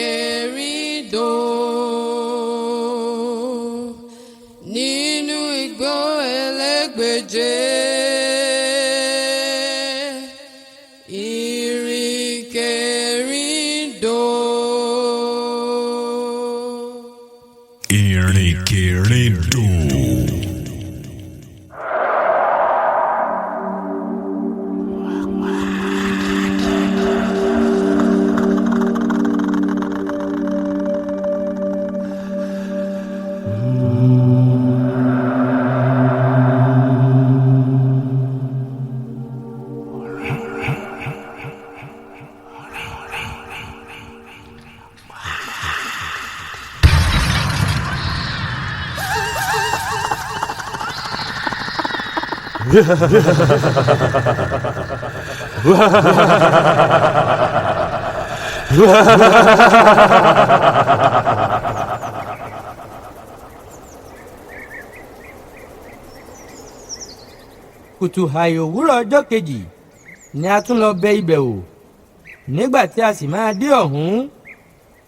Ìrìnkèrindò nínú igbó ẹlẹ́gbẹ̀je. Ìrìnkèrindò. Ìrìnkèrindò. Kùtù hàì òwúrọ̀ ọjọ́ kejì ni a tún lọ bẹ ibẹ̀ wò. Nígbà tí a sì máa dé ọ̀hún,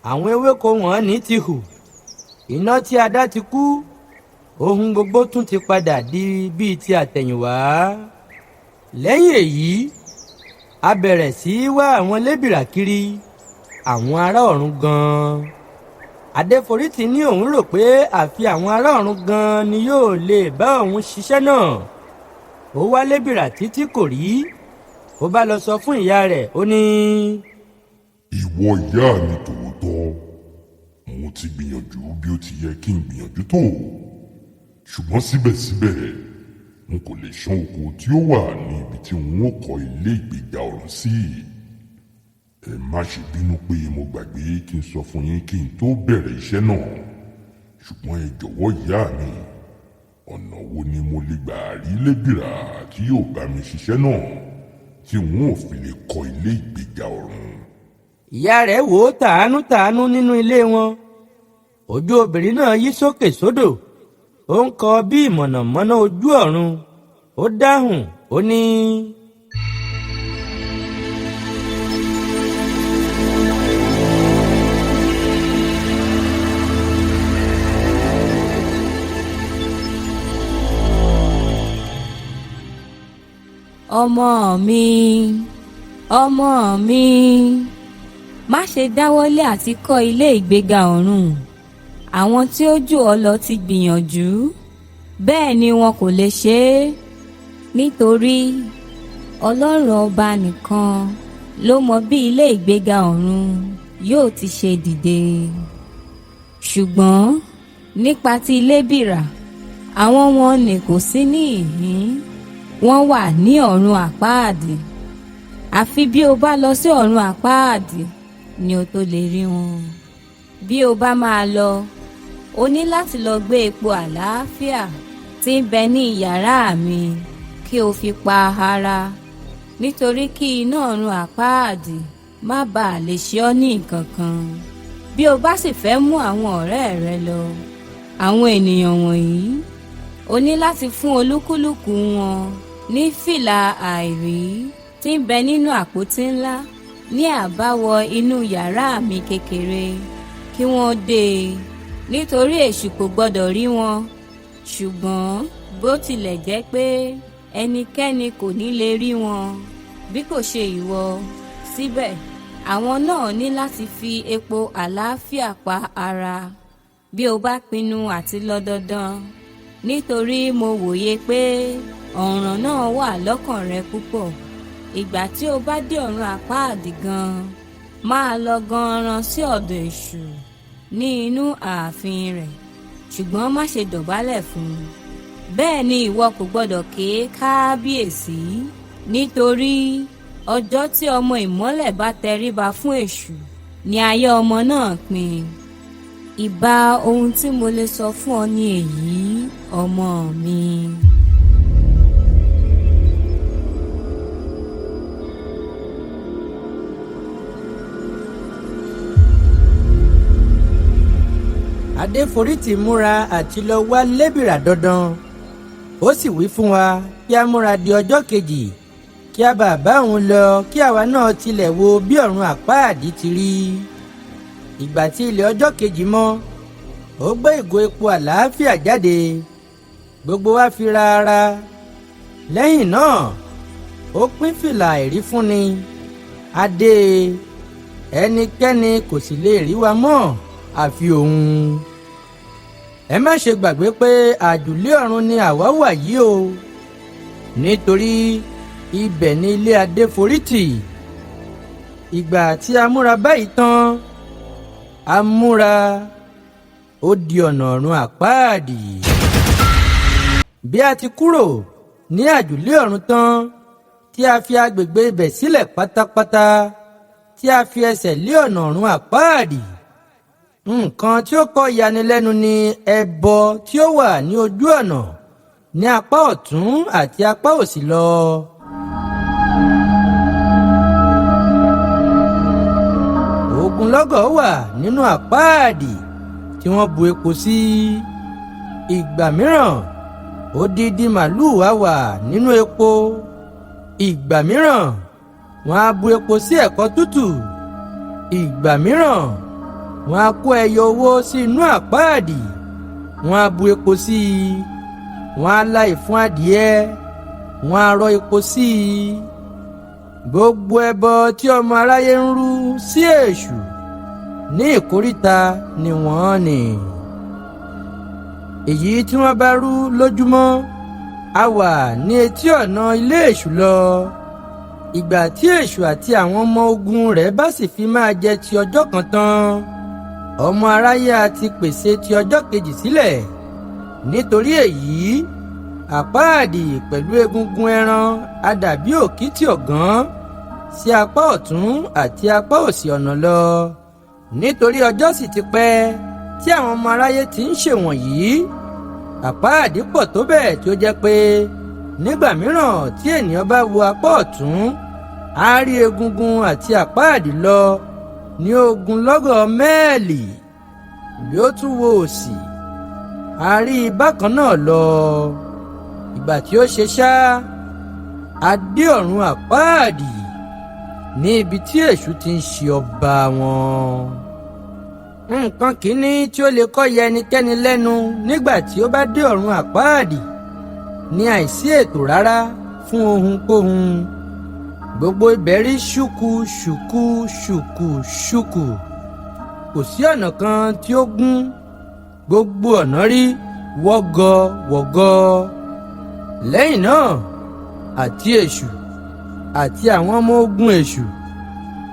àwọn ewéko wọn ní ti hù, iná tí a dá ti kú, ohun gbogbo tún ti padà di bíi ti àtẹ̀yìnwá. Lẹ́yìn èyí, a bẹ̀rẹ̀ sí í wá àwọn lébìrà kiri, àwọn ará ọ̀run gan-an. Adéforítì ní òun rò pé àfi àwọn ará ọ̀run gan-an ni yóò lè bá òun ṣiṣẹ́ náà. Ó wá lébìrà títí kò rí. Ó bá lọ sọ fún ìyá rẹ̀, ó ní. Ìwọ ìyá mi tòótọ́, mo ti gbìyànjú bí ó ti yẹ kí n gbìyànjú tó, ṣùgbọ́n síbẹ̀síbẹ̀ n kò lè ṣán oko tí ó wà ní ibi tí n ó kọ́ ilé ìgbéga ọ̀run sí. Ẹ má ṣe bínú pé mo gbàgbé kí n sọ fún yín kí n tó bẹ̀rẹ̀ iṣẹ́ náà, ṣùgbọ́n ẹ jọ̀wọ́ ìyá mi, ọ̀nà wo ni mo lè gbà rí lébìrà tí yóò bá mi ṣiṣẹ́ náà tí n ó fi lè kọ́ ilé ìgbéga ọ̀run? Ìyá rẹ̀ wò ó tàánú tàánú nínú ilé wọn. Ojú obìnrin náà yí sókè sódò, ó ń kọ bí mọ̀nàmọ́ná ojú ọ̀run. Ó dáhùn, ó ní. Ọmọ mi, ọmọ mi, má ṣe dáwọ́lé àti kọ́ ilé ìgbéga ọ̀run. Àwọn tí ó jù ọ́ lọ ti gbìyànjú, bẹ́ẹ̀ ni wọn kò lè ṣe é, nítorí Ọlọ́run ọba nìkan ló mọ bí ilé ìgbéga ọ̀run yóò ti ṣe dìde. Ṣùgbọ́n nípa ti lébìrà, àwọn wọn ni kò sí ní ìhín, wọ́n wà ní ọ̀run àpáàdì. Àfi bí o bá lọ sí ọ̀run àpáàdì ni o tó lè rí wọn. Bí o bá máa lọ, o ní láti lọ gbé epo àlàáfíà tí ń bẹ ní ìyàrá mi kí o fi pa ara, nítorí kí iná ọ̀run àpáàdì má bàa lè ṣe ọ́ ní nǹkan kan. Bí o bá sì fẹ́ mú àwọn ọ̀rẹ́ rẹ lọ, àwọn ènìyàn wọ̀nyí, o ní láti fún olúkúlùkù wọn ní fìlà àìrí tí ń bẹ nínú àpótí ńlá ní àbáwọ inú yàrá mi kékeré kí wọ́n dé e, nítorí èṣù kò gbọdọ̀ rí wọn. Ṣùgbọ́n bó tilẹ̀ jẹ́ pé ẹnikẹ́ni kò ní lè rí wọn bí kò ṣe ìwọ, síbẹ̀ àwọn náà ní láti fi epo àlàáfíà pa ara. Bí o bá pinnu àti lọ dandan, nítorí mo wòye pé ọ̀ràn náà wà lọ́kàn rẹ púpọ̀. Ìgbà tí o bá dé ọ̀run àpáàdì gan-an, máa lọ gan-an sí ọ̀dọ̀ èṣù ní inú ààfin rẹ̀, ṣùgbọ́n má ṣe dọ̀bálẹ̀ fún un. Bẹ́ẹ̀ ni ìwọ kò gbọdọ̀ ké kábíyèsí, nítorí ọjọ́ tí ọmọ ìmọ́lẹ̀ bá tẹríba fún èṣù ni ayé ọmọ náà pin. Ìbá ohun tí mo lè sọ fún ọ ní èyí, ọmọ mi. Adéforítì múra àti lọ wá lébìrà dandan. Ó sì wí fún wa kí a múra di ọjọ́ kejì. Kí a bàbá òun lọ kí àwa náà tilẹ̀ wo bí ọ̀run àpáàdì ti rí. Ìgbà tí ilẹ̀ ọjọ́ kejì mọ́, ó gbé ìgò epo àlàáfíà jáde, gbogbo wa fi ra ara. Lẹ́yìn náà ó pín fìlà ẹ̀rí fúnni adé, ẹnikẹ́ni kò sì lè rí wa mọ́ àfi òun. Ẹ má ṣe gbàgbé pé àjùlé ọ̀run ni àwa wà yìí o, nítorí ibẹ̀ ni ilé adé forítì. Ìgbà tí a múra báyìí tán, a múra ó di ọ̀nà ọ̀run àpáàdì. Bí a ti kúrò ní àjùlé ọ̀run tán, tí a fi agbègbè ibẹ̀ sílẹ̀ pátápátá, tí a fi ẹsẹ̀ lé ọ̀nà ọ̀run àpáàdì, nǹkan tí ó kọ́ yanilẹ́nu ni ẹbọ tí ó wà ní ojú ọ̀nà ní apá ọ̀tún àti apá òsì lọ. Ogunlọ́gọ̀ wà nínú àpáàdì tí wọ́n bu epo sí. Ìgbà mìíràn odidi màlúù á wà nínú epo. Ìgbà mìíràn wọ́n á bu epo sí ẹ̀kọ tútù. Ìgbà mìíràn wọ́n á kó ẹyọ owó sí inú àpáàdì, wọ́n á bu epo sí i. Wọ́n á la ìfun adìẹ, wọ́n á rọ epo sí i. Gbogbo ẹbọ tí ọmọ aráyé ń rú sí èṣù ní ìkóríta ni wọ́n ní. Èyí tí wọ́n bá rú lójúmọ́ a wà ní etí ọ̀nà ilé èṣù lọ. Ìgbà tí èṣù àti àwọn ọmọ ogun rẹ̀ bá sì fi máa jẹ ti ọjọ́ kan tán, ọmọ aráyé a ti pèsè ti ọjọ́ kejì sílẹ̀. Nítorí èyí, àpáàdì pẹ̀lú egungun ẹran a dàbí òkìtì ọ̀gán sí apá ọ̀tún àti apá òsì ọ̀nà lọ. Nítorí ọjọ́ sì ti pẹ́ tí àwọn ọmọ aráyé ti ń ṣèwọ̀nyí. Àpáàdì pọ̀ tó bẹ́ẹ̀ tí ó jẹ́ pé nígbà mìíràn tí ènìyàn bá wo apá ọ̀tún, á rí egungun àti àpáàdì lọ ní ogunlọ́gọ̀ mẹ́ẹ̀lì. Bí ó tún wo òsì, á rí i bákan náà lọ. Ìgbà tí ó ṣe ṣá, a dé ọ̀run àpáàdì ní ibi tí èṣù ti ń ṣe ọba wọn. Nǹkan kìíní tí ó lè kọ́ ya ẹnikẹ́ni lẹ́nu nígbà tí ó bá dé ọ̀run àpáàdì ní àìsí ètò rárá fún ohunkóhun. Gbogbo ibẹ̀ rí ṣúkú ṣùkú ṣùkú ṣùkú. Kò sí ọ̀nà kan tí ó gún, gbogbo ọ̀nà rí wọ́gọ wọ̀gọ. Lẹ́yìn náà, àti èṣù àti àwọn ọmọ ogun èṣù,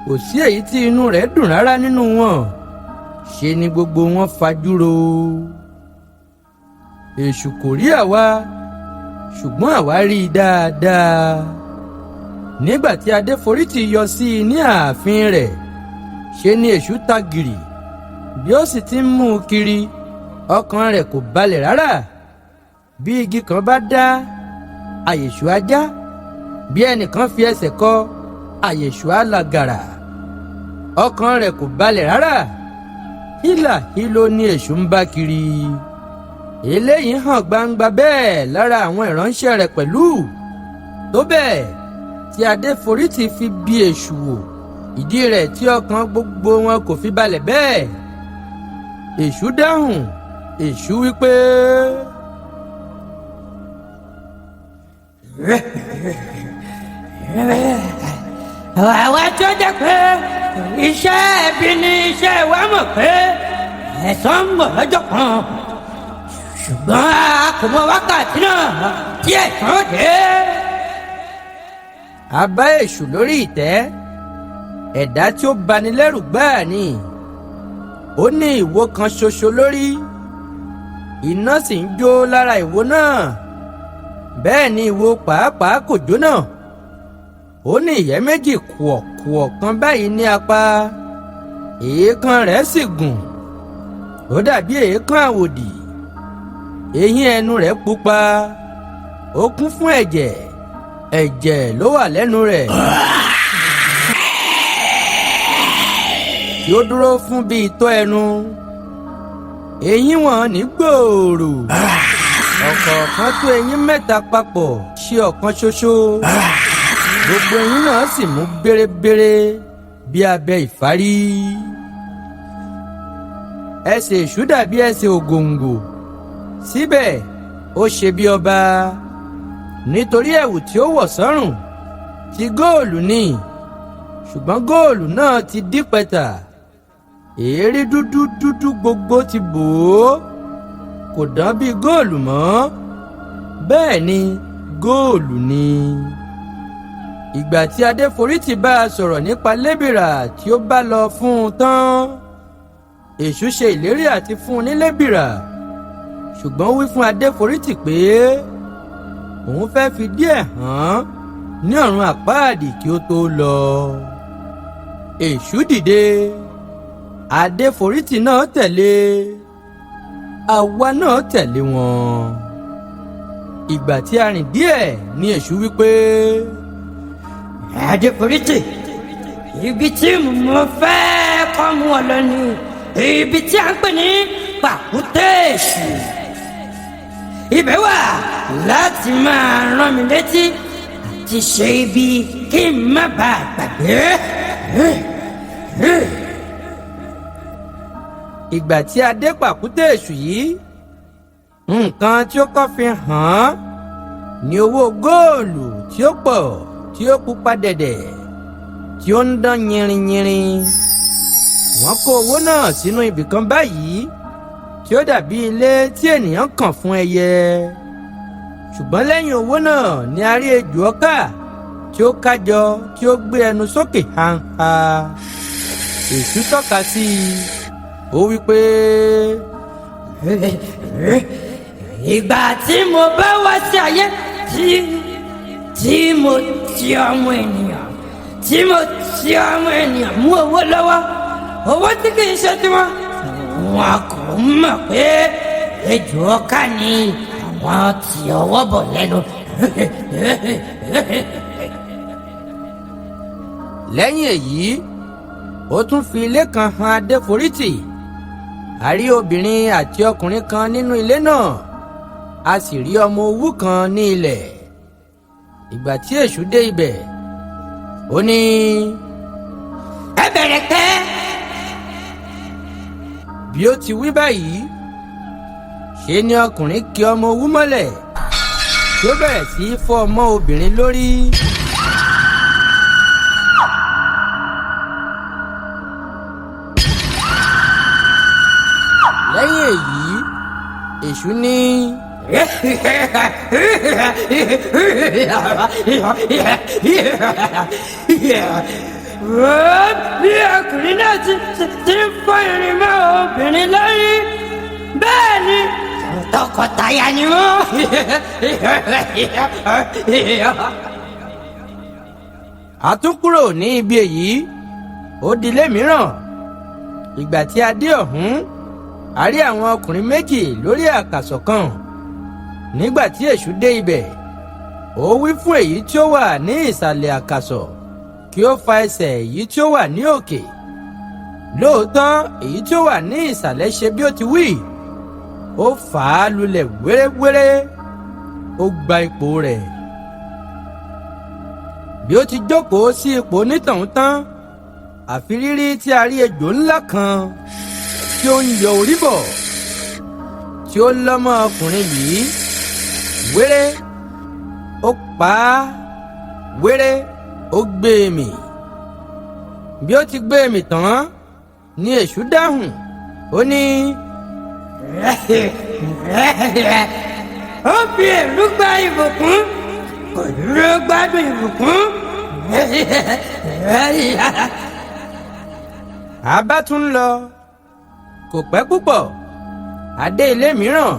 kò sí èyí tí inú rẹ̀ dùn rárá nínú wọn. Ṣe ni gbogbo wọn fajúro. Èṣù kò rí àwa, ṣùgbọ́n àwa rí i dáadáa. Nígbà tí Adéforítì yọ sí i ní ààfin rẹ̀, ṣe ni èṣù ta gìrì. Bí ó sì ti ń mú un kiri, ọkàn rẹ̀ kò balẹ̀ rárá. Bí igi kan bá dá, àyèṣù á já. Bí ẹnìkan fi ẹsẹ̀ kọ, àyèṣù á la gàrà. Ọkàn rẹ̀ kò balẹ̀ rárá. Hílà hílo ni èṣù ń bá kiri. Eléyìí hàn gbangba bẹ́ẹ̀ lára àwọn ìránṣẹ́ rẹ̀ pẹ̀lú. Tó bẹ́ẹ̀ tí Adéforítì fi bí èṣù wò, ìdí rẹ̀ tí ọkàn gbogbo wọn kò fi balẹ̀ bẹ́ẹ̀. Èṣù dáhùn, èṣù wípé, Àwa tó jẹ́ pé iṣẹ́ ẹbí ni iṣẹ́ wa mọ̀ pé ẹ̀san ń bọ̀ lọ́jọ́ kan, ṣùgbọ́n a kò mọ wákàtí náà tí ẹ̀san ó dé. A bá èṣù lórí ìtẹ́, ẹ̀dá tí ó bani lẹ́rù gbáà ni. Ó ní ìwo kan ṣoṣo lórí, iná sì ń jó lára ìwo náà. Bẹ́ẹ̀ ni ìwo pàápàá kò jóná. Ó ní ìyẹ́ méjì kùọ̀kùọ̀ kan báyìí ní apá, èékán rẹ̀ sì gùn, ó dàbí èékán àwòdì. Eyín ẹnu rẹ̀ pupa, ó kún fún ẹ̀jẹ̀, ẹ̀jẹ̀ ló wà lẹ́nu rẹ̀, tí ó dúró fún bí itọ́ ẹnu. Eyín wọn ní gbòòrò, ọ̀kọ̀ọ̀kan tó eyín mẹ́ta papọ̀ ṣe ọ̀kan ṣoṣo. Gbogbo eyín náà sì mú bérebére bí abẹ ìfárí. Ẹsẹ̀ èṣù dàbí ẹsẹ̀ ògòǹgò, síbẹ̀ ó ṣe bí ọba, nítorí ẹ̀wù tí ó wọ̀ sọ́rùn ti góòlù ni, ṣùgbọ́n góòlù náà ti dí pẹ̀tà. Èérí dúdú dúdú gbogbo ti bò ó, kò dán bí góòlù mọ́, bẹ́ẹ̀ ni góòlù ni. Ìgbà tí Adéforítì bá a sọ̀rọ̀ nípa lébìrà tí ó bá lọ fún un tán, èṣù ṣe ìlérí àti fún un ní lébìrà, ṣùgbọ́n ó wí fún Adéforítì pé òun fẹ́ fi díẹ̀ hàn án ní ọ̀run àpáàdì kí ó tó lọ. Èṣù dìde, Adéforítì náà tẹ̀lé, àwa náà tẹ̀lé wọn. Ìgbà tí a rìn díẹ̀ ni èṣù wí pé, Adéforítì, ibi tí mo fẹ́ kọ́ mú ọ lọ ni ibi tí a ń pè ní pàkúté èṣù. Ibẹ̀ wà láti máa rán mi létí àti ṣe ibi kí n má bàa gbàgbé. Ìgbà tí a dé pàkúté èṣù yìí, nǹkan tí ó kọ́ fi hàn án ní owó góòlù tí ó pọ̀, tí ó pupa dẹ̀dẹ̀, tí ó ń dán yìnrìnyìnrìn. Wọ́n kó owó náà sínú ibìkan báyìí tí ó dàbí ilé tí ènìyàn kàn fún ẹyẹ. Ṣùgbọ́n lẹ́yìn owó náà ni a rí ejò ọkà tí ó kájọ, tí ó gbé ẹnu sókè hánhá. Èṣù tọ́ka sí i, ó wí pé, Ìgbà tí mo bá wá sí ayé tí mo ti ọmọ ènìyàn tí mo ti ọmọ ènìyàn mú owó lọ́wọ́, owó tí kì í ṣe tiwọn, wọn kò mọ̀ pé ejò ọkà ni àwọn tí ọwọ́ bọ̀ lẹ́nu. Lẹ́yìn èyí, ó tún fi ilé kan hàn Adéforítì. A rí obìnrin àti ọkùnrin kan nínú ilé náà, a sì rí ọmọ owú kan ní ilẹ̀. Ìgbà tí èṣù dé ibẹ̀, ó ní, Ẹ bẹ̀rẹ̀ pẹ́. Bí ó ti wí báyìí, ṣe ni ọkùnrin kì ọmọ owú mọ́lẹ̀, tí ó bẹ̀rẹ̀ sí í fọ́ ọmọ obìnrin lórí. Lẹ́yìn èyí, èṣù ní, Bí ọkùnrin náà ti ń fọ́ irin mọ́ obìnrin lórí, bẹ́ẹ̀ ni tọkọtaya ni wọ́n. A tún kúrò ní ibi èyí, ó di ilé mìíràn. Ìgbà tí a dé ọ̀hún, a rí àwọn ọkùnrin méjì lórí àkàsọ̀ kan. Nígbà tí èṣù dé ibẹ̀, ó wí fún èyí tí ó wà ní ìsàlẹ̀ àkàsọ̀ kí ó fa ẹsẹ̀ èyí tí ó wà ní òkè. Lóòótọ́, èyí tí ó wà ní ìsàlẹ̀ ṣe bí ó ti wí, ó fà á lulẹ̀ wéréwéré, ó gba ipò rẹ̀. Bí ó ti jókòó sí ipò onítọ̀hún tán, àfi rírí tí a rí ejò ńlá kan tí ó ń yọ orí bọ̀, tí ó lọ́mọ ọkùnrin yìí wéré, ó pa á wéré, ó gbé e mì. Bí ó ti gbé e mì tán ni èṣù dáhùn, ó ní, Ó fi èrú gba ìbùkún, kò dúró gbádùn ìbùkún. A bá tún lọ. Kò pẹ́ púpọ̀, a dé ilé mìíràn.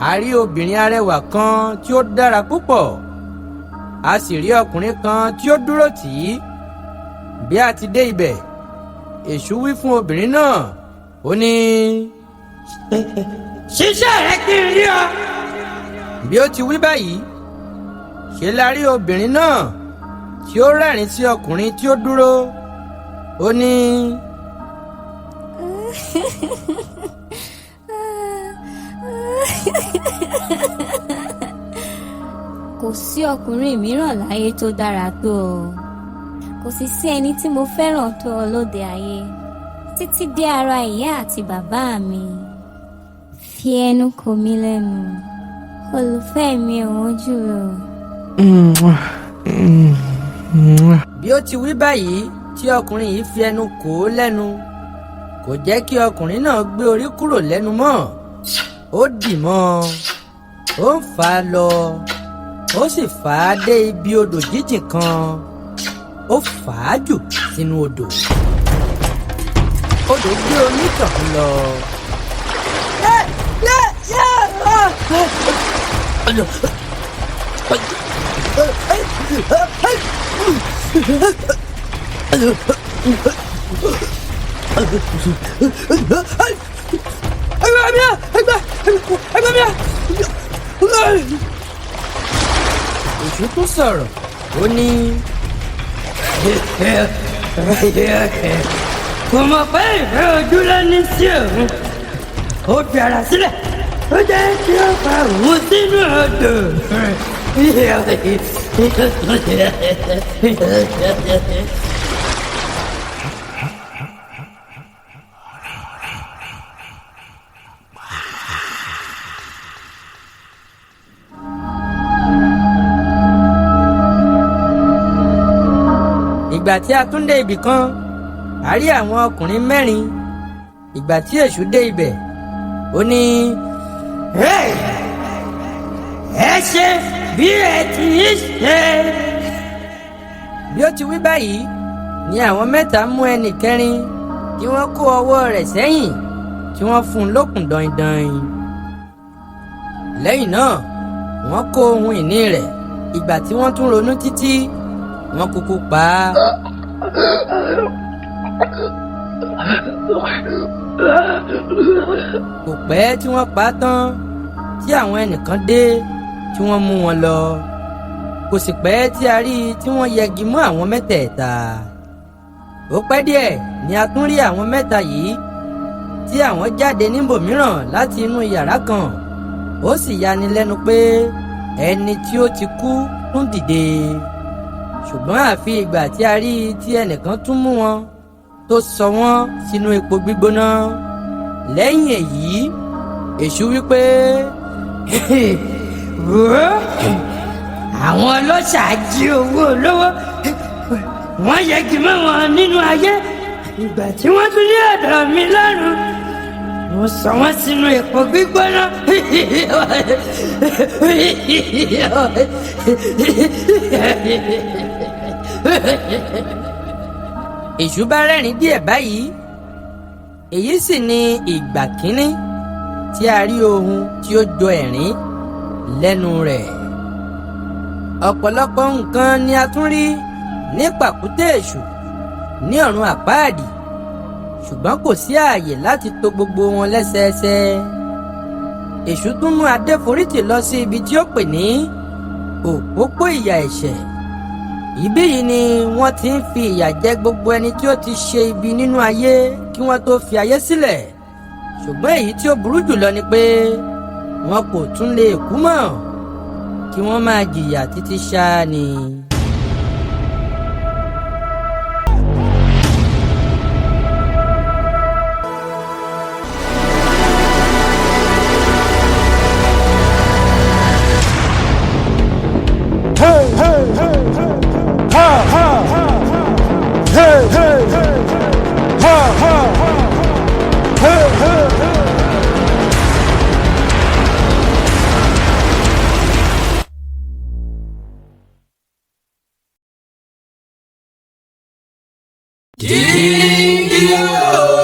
A rí obìnrin arẹwà kan tí ó dára púpọ̀, a sì rí ọkùnrin kan tí ó dúró tì í. Bí a ti dé ibẹ̀, èṣù wí fún obìnrin náà, ó ní, Ṣiṣẹ́ rẹ kí n rí ọ. Bí ó ti wí báyìí, ṣe la rí obìnrin náà tí ó rẹ́rìn sí ọkùnrin tí ó dúró. Ó ní, Kò sí ọkùnrin mìíràn láyé tó dára tó ọ. Kò sì sí ẹni tí mo fẹ́ràn tó ọ lóde ayé, títí dé ara ìyá àti bàbá mi. Fi ẹnu kò mí lẹ́nu, olùfẹ́ mi ọ̀wọ́n jùlọ. Bí ó ti wí báyìí tí ọkùnrin yìí fi ẹnu kò ó lẹ́nu, kò jẹ́ kí ọkùnrin náà gbé orí kúrò lẹ́nu mọ́. Ó dì mọ́ ọ, ó ń fà á lọ, ó sì fà á dé ibi odò jíjìn kan. Ó fà á jù sínú odò. Odò gbé onítọ̀hún lọ. Èṣù tún sọ̀rọ̀, ó ní. Kò mọ̀ pé ìfẹ́ ojú ló ní sí òun. Ó fi ara sílẹ̀, ó jẹ́ kí ó fa òun sínú odò. Ìgbà tí a tún dé ibì kan, a rí àwọn ọkùnrin mẹ́rin. Ìgbà tí èṣù dé ibẹ̀, ó ní. Hey! Ẹ ṣe bí ẹ ti ń ṣe. Bí ó ti wí báyìí ni àwọn mẹ́ta mú ẹnì kẹrin tí wọ́n kó ọwọ́ rẹ̀ sẹ́yìn, tí wọ́n fún un lókùn daindain. Lẹ́yìn náà, wọ́n kó ohun ìní rẹ̀. Ìgbà tí wọ́n tún ronú títí, wọ́n kúkú pa á. Kò pẹ́ tí wọ́n pa á tán tí àwọn ẹnìkan dé tí wọ́n mú wọn lọ. Kò sì pẹ́ tí a rí i tí wọ́n yẹgi mọ́ àwọn mẹ́tẹ̀ẹ̀ta. Ó pẹ́ díẹ̀ ni a tún rí àwọn mẹ́ta yìí tí àwọn jáde níbòmíràn láti inú yàrá kan. Ó sì yani lẹ́nu pé ẹni tí ó ti kú tún dìde. Ṣùgbọ́n àfi ìgbà tí a rí i tí ẹnìkan tún mú wọn tó sọ wọ́n sínú epo gbígbóná. Lẹ́yìn èyí, èṣù wípé. Wò ó, àwọn ọlọ́ṣà jí owó olówó, wọ́n yẹgi mọ́ wọn nínú ayé. Ìgbà tí wọ́n tún ní ọ̀dọ̀ mi lọ́rùn, mo sọ wọ́n sínú epo gbígbóná. Èṣù bá rẹ́rìn díẹ̀ báyìí. Èyí sì ni ìgbà kínní tí a rí ohun tí ó jọ ẹ̀rín lẹ́nu rẹ̀. Ọ̀pọ̀lọpọ̀ nǹkan ni a tún rí ní pàkúté èṣù ní ọ̀run àpáàdì, ṣùgbọ́n kò sí ààyè láti tò gbogbo wọn lẹ́sẹẹsẹ. Èṣù tún mú Adéforítì lọ sí ibi tí ó pè ní òpópó ìyà ẹ̀ṣẹ̀. Ibí yìí ni wọ́n ti ń fi ìyà jẹ gbogbo ẹni tí ó ti ṣe ibi nínú ayé kí wọ́n tó fi ayé sílẹ̀. Ṣùgbọ́n èyí tí ó burú jùlọ ni pé wọn kò tún lè kú mọ́, kí wọ́n máa jìyà títí ṣáá ni. Jíríngì o.